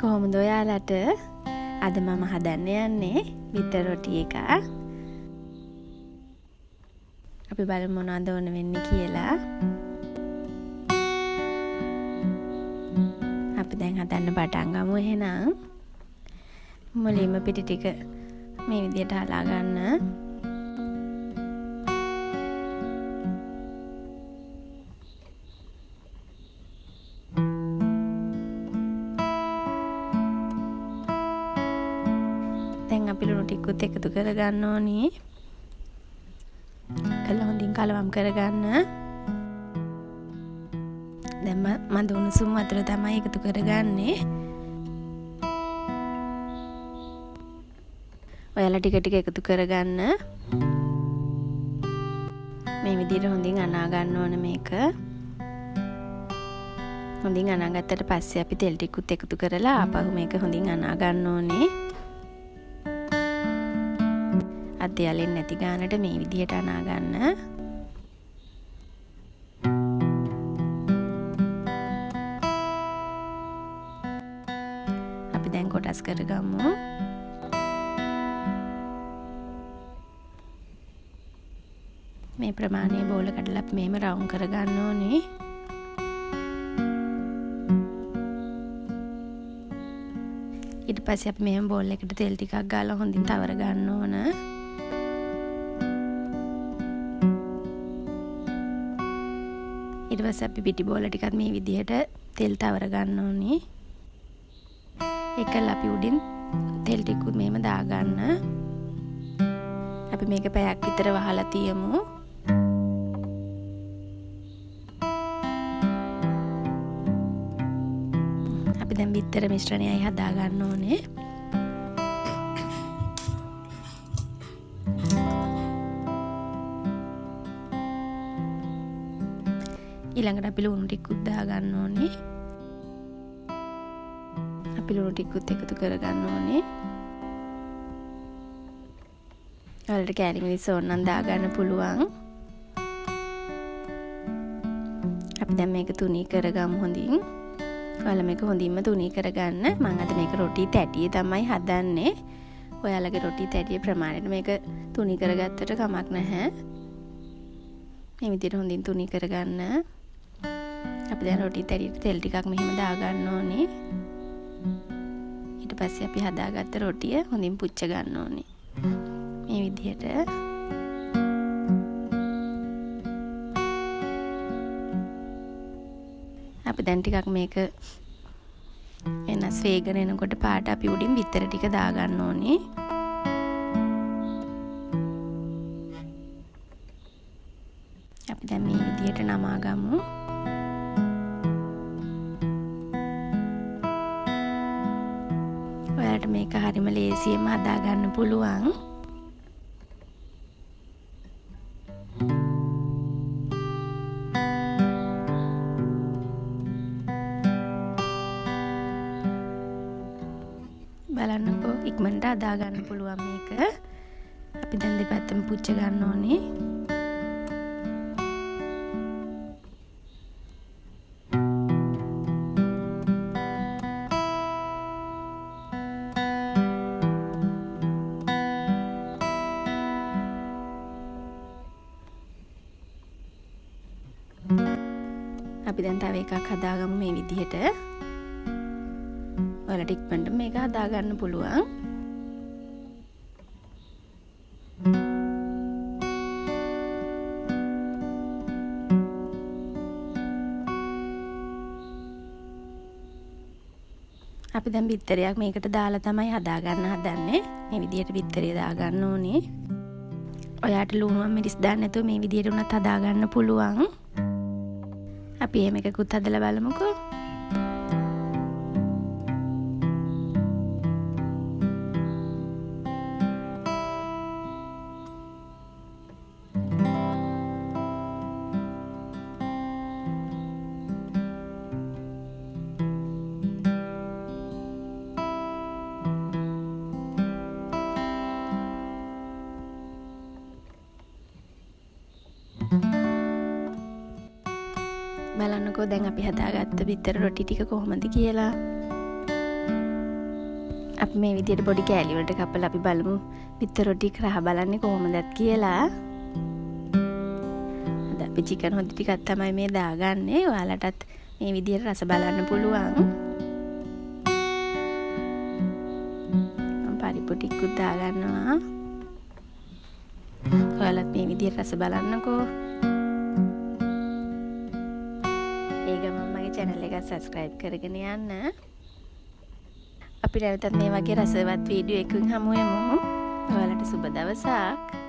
කොහොමද ඔයාලට? අද මම හදන්න යන්නේ බිත්තර රොටි එකක්. අපි බලමු මොනවද ඕන වෙන්නේ කියලා. අපි දැන් හදන්න පටන් ගමු එහෙනම්. මුලින්ම පිටි ටික මේ විදියට හලා ගන්න. දැන් අපි ලුණු ටිකකුත් එකතු කරගන්න ඕනි. කළා හොඳින් කලවම් කරගන්න. දැන් මම උණුසුම් වතුර තමයි එකතු කරගන්නේ. ඔයාලා ටික ටික එකතු කරගන්න. මේ විදිහට හොඳින් අනා ගන්න ඕන මේක. හොඳින් අනාගත්තට පස්සේ අපි තෙල් ටිකකුත් එකතු කරලා ආපහු මේක හොඳින් අනා ගන්න ඕනේ. අත් යලෙන් නැති ගානට මේ විදිහට අනා ගන්න. අපි දැන් කොටස් කරගමු. මේ ප්‍රමාණයේ බෝල කඩලා අපි මෙහෙම රවුම් කරගන්න ඕනේ. ඊට පස්සේ අපි මෙහෙම බෝල් එකට තෙල් ටිකක් ගාලා හොඳින් තවර ගන්න ඕන. ඊට පස්සේ අපි පිටි බෝල ටිකත් මේ විදිහට තෙල් තවර ගන්න ඕනේ. ඒකල අපි උඩින් තෙල් ටිකුත් මෙහෙම දාගන්න. අපි මේක පැයක් විතර වහලා තියමු. අපි දැන් බිත්තර මිශ්‍රණයයි හදා ගන්න ඕනේ. ඊළඟට අපි ලුණු ටිකකුත් දා ගන්න ඕනේ. අපි ලුණු ටිකකුත් එකතු කර ගන්න ඕනේ. ඔයාලට කෑලි මිරිස් ඕන නම් දා ගන්න පුළුවන්. අපි දැන් මේක තුනී කරගමු හොඳින්. ඔයාලා මේක හොඳින්ම තුනී කරගන්න. මම අද මේක රොටි තැටියේ තමයි හදන්නේ. ඔයාලගේ රොටි තැටියේ ප්‍රමාණයට මේක තුනී කරගත්තට කමක් නැහැ. මේ විදිහට හොඳින් තුනී කරගන්න. අපි දැන් රොටි තැටියට තෙල් ටිකක් මෙහෙම දාගන්න ඕනේ. ඊට පස්සේ අපි හදාගත්ත රොටිය හොඳින් පුච්ච ගන්න ඕනේ. මේ විදිහට අපි දැන් ටිකක් මේක වෙනස් වේගන එනකොට පාට අපි උඩින් බිත්තර ටික දාගන්න ඕනේ. අපි දැන් මේ විදිහට නමා ගමු. ඔයාලට මේක හරිම ලේසියෙන්ම හදාගන්න පුළුවන්. බලන්නකෝ ඉක්මනට හදාගන්න පුළුවන් මේක. අපි දැන් දෙපැත්තම පුච්ච ගන්න ඕනේ. අපි දැන් තව එකක් හදාගමු මේ විදිහට. ඔයාලට ඉක්මනට මේක හදාගන්න පුළුවන්. අපි දැන් බිත්තරයක් මේකට දාලා තමයි හදාගන්න හදන්නේ. මේ විදිහට බිත්තරය දාගන්න ඕනේ. ඔයාට ලුණු මිරිස් දාන්න නැතුව මේ විදිහට උනත් හදාගන්න පුළුවන්. අපි එහෙම එකකුත් හදලා බලමුකෝ. බලන්නකෝ දැන් අපි හදාගත්ත බිත්තර රොටි ටික කොහොමද කියලා. අපි මේ විදියට පොඩි කෑලි වලට කපලා අපි බලමු බිත්තර රොටි රහ බලන්නේ කොහොමදත් කියලා. අද අපි චිකන් හොදි ටිකක් තමයි මේ දාගන්නේ. ඔයාලටත් මේ විදියට රස බලන්න පුළුවන්. මම පරිප්පු ටිකකුත් දාගන්නවා. ඔයාලත් මේ විදියට රස බලන්නකෝ. ඒ ගමන් මගේ චැනල් එක සබ්ස්ක්‍රයිබ් කරගෙන යන්න. අපි නැවතත් මේ වගේ රසවත් වීඩියෝ එකකින් හමු වෙමු. ඔයාලට සුබ දවසක්.